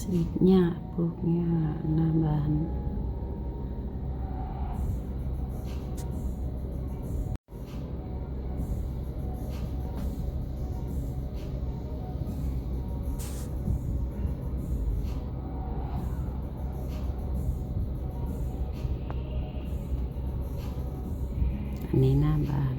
ສີດຫຍ້າ ປູກຫຍ້າໜ້າບ້ານ. ອັນນີ້ໜ້າບ້ານ.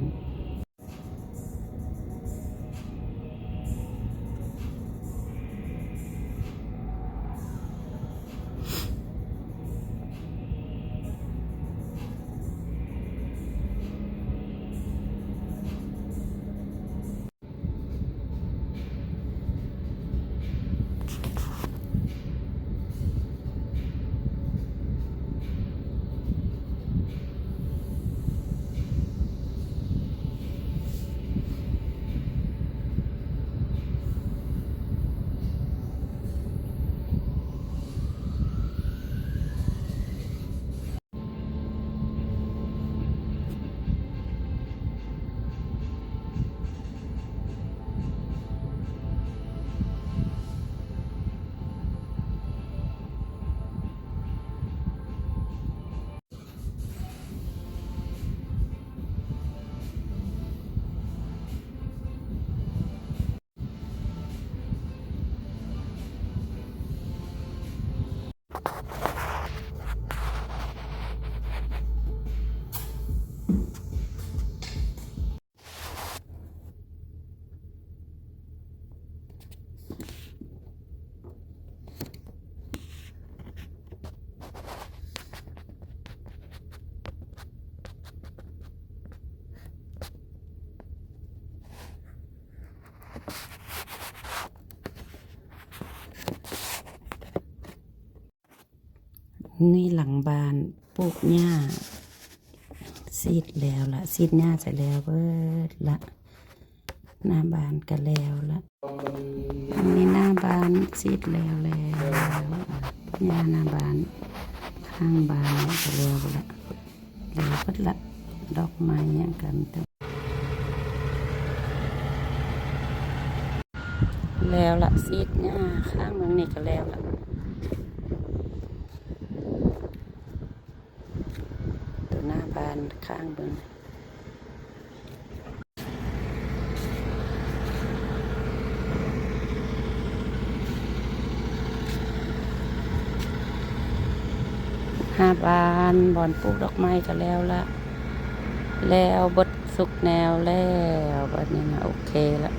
ນີ້ຫຼັງບ້ານ ປູກຫຍ້າ ສີດແລ້ວລະ ສີດຫຍ້າໃສ່ແລ້ວເບິດລະ. ໜ້າບ້ານກະແລ້ວລະ. ອັນນີ້ໜ້າບ້ານສີດແລ້ວແລ້ວ. ຫຍ້າໜ້າບ້ານ ຂ້າງບ້ານກະແລ້ວລະ. ແລ້ວເບິດລະ ດອກໄມ້ຫຍັງກະມີແຕ່ ແລ້ວລະ ສີດຫຍ້າຂ້າງເບິ່ງນີ້ກະແລ້ວລະ. ໂຕໜ້າບ້ານຂ້າງເບິ່ງ ໜ້າບ້ານ ບ່ອນປູກດອກໄມ້ກະແລ້ວລະ ແລ້ວເບິດທຸກແນວແລ້ວ ບາດນີ້ນະ ໂອເຄລະ.